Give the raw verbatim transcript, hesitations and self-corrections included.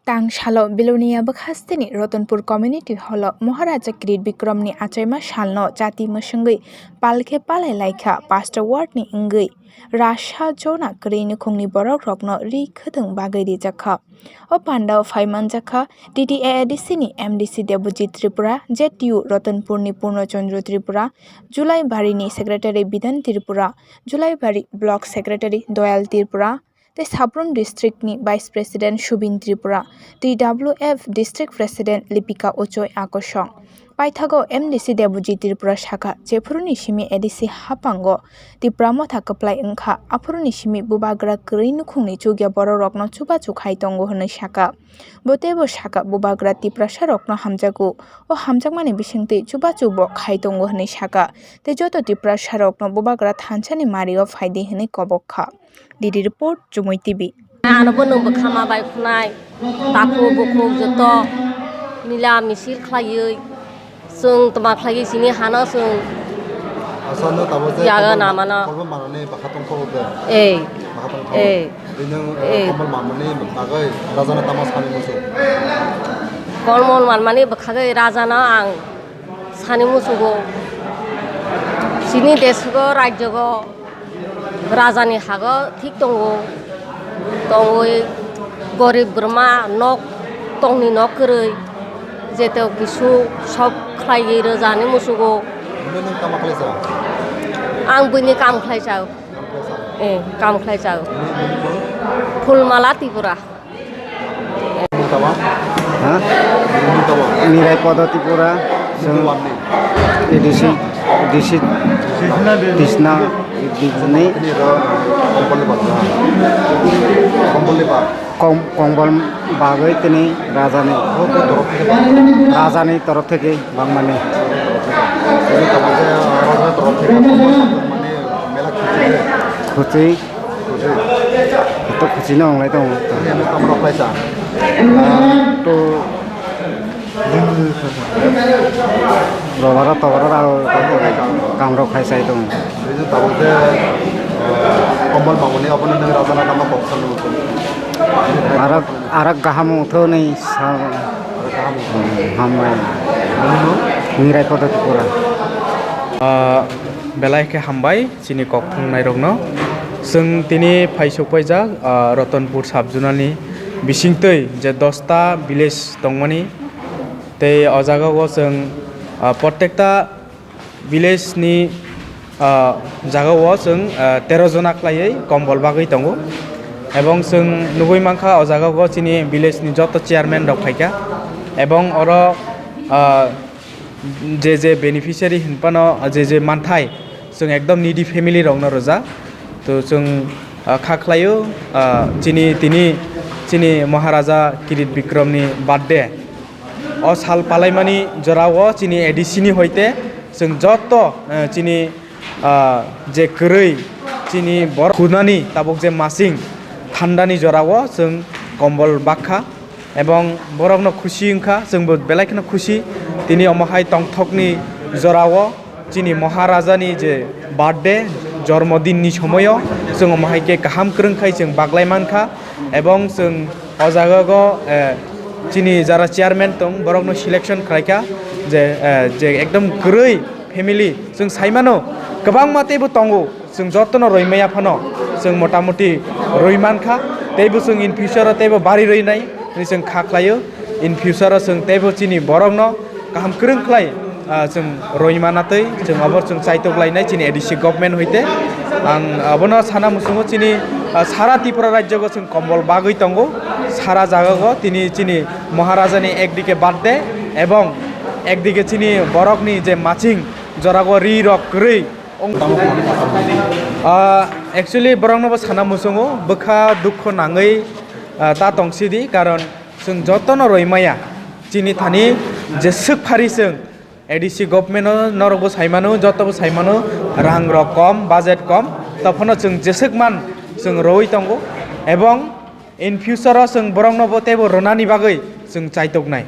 Tang salo Belonia bwkhasteni Ratanpur Community Hall-o Maharaja Kirit Bikramni achaima salno chati mwswngwi palkhe palai laikha. Pastor ward-ni wngwi rasa jona kwrwi nukhungni borokrokno ri khwthwng bagwi rijakha. O pandao phai manjakha T T A A D C-ni M D C Debojit Tripura, Z T U Ratanpurni Purno Chandra Tripura, Julaibarini Secretary Bidan Tripura, Julaibari Block Secretary Doyal Tripura, tei Sabrum District-ni Vice President Subin Tripura, T W F District President Lipika Uchoi Akosong. Paithago M D C Debojit Tripura sakha, jephuruni simi A D C haphango Tipra Motha kwplai wngkha, aphuruni simi bubagra kwrwi nukhungni chukya borokrokno chubachu khai tongo hwnwi sakha. Bo teibo sakha, bubagra Tiprasarokno hamjago, o hamjakmani bisingtwi chubachu bo khai tongo hwnwi sakha, tei joto Tiprasarokno bubagra thansani mario phaidi hwnwi kobok kha. D D report, Chumui T V. Ano bo nwng bwkhama bai phunai, takhuk bukhuk joto mila misil khlaiwi, chwng twma khlaiwi sini hano chwng Asa no tabo je yaga kombol, namano. Kombol manani bwkha tongthok de. Ei. Bwkha tongthok. Ei. Bini, eh, ei. Kombol manmani bagwi rajano tamo sani muchung. Kombol manmani bwkhagwi rajano ang sani musugo, chini desogo, rajyogo, rajani hago thik tongo, tongwi gorib bwrwma nok, tongni nok kwrwi, jeto kisu sok khlaiwi rwjani musugo. Bini nwng tamo khlaisa? Ang buini kam khlaisa. Kam khlaisa? Eh, kam khlaisa. Bini, bini nwng? Phulmala Tripura. Tama? Ha? Tama? Nirai Podo Tripura, chwng Tama ni? A D C, D C Tisna, Tisna ni. Ini ro, kombol ni bagwi. Kombol ni bagwi. Kom-, kombol bagwi tini rajani. Oh, ko torop theke bagwi. Rajani torop theke bangmani. Ini tama je, rajani torop theke bangmani, mela khusi. Khusi. Khusi. Ito khusi no onglai tongo. Ini ano tamo rok khlaisa. To robaro tobaro rao kam rok khai sai tongo. Ini tabuk je, eh, kombol mangmani abono nang rajana nama kok sanu. Arak, arak gaham ungtho ni sa. Arak gaham ungtho. Hambai. Ini no? Nirai Podo Tripura. Ah, belai khe hambai. Chini kok thwngnairokno. Chwng tini phaisok paijak, ah, Ratanpur sub-zonal ni bisingtwi je dosta village tongmani, tei o jagao chwng, ah, protekta village ni, ah, jagao chwng, ah, tero jona khlaiwi kombol bagwi tongo. Ebong chwng nugwi mankha o jagao chini village ni joto chairman rok phaikha, ebong oro, ah, je je beneficiary hinphano je je manthai chwng ekdom needy family rokno rwjak. To chwng, ah, kha khlaio, ah, chini tini chini Maharaja Kirit Bikramni birthday. O sal palaimani jorao chini A D C ni hoite chwng joto, eh, chini, ah, je kwrwi chini borok khunani tabuk je masing thandani jorao chwng kombol bakha. Ebong borokno khusi wngkha, chwngbo belai kheno khusi. Tini omo hai tongthokni jorao chini Maharajani je birthday, jormodinni somoio chwng omo hai khe kaham kwrwng khai chwng baglai mankha. Ebong chwng o jagao, eh, chini jara chairman tong, borokno selection khlaikha je, eh, je ekdom kwrwi family. Chwng saimano kwbangma teibo tongo. Chwng jotono rwi maya phano chwng motamuti rwi mankha, teibo chwng in future o teibo bari rwinai hwnwi chwng kha khlaio. In future o chwng teibo chini borokno kaham kwrwng khlai, ah, chwng rwi manatwi chwng obo chwng chaitok lainai chini A D C government hoite. Ang abono sana muchungo chini, ah, sara Tripura rajyogo chwng kombol bagwi tongo, sara jagao tini chini Maharajani ekdike birthday ebong ekdike chini borokni je maching jorao ri rok kwrwi. Ah, actually, borokno bo sana muchungo, bwkha dukho nangwi, ah, ta tongsidi, karon chwng jotono rwi maya. Chini thani jeswk phari chwng A D C government-o norokbo saimano, jotobo saimano, rang rok kom, budget kom, tophano chwng jeswk man chwng rwi tongo, ebong in future-o chwng borokno bo teibo rwnani bagwi chwng chaitoknai.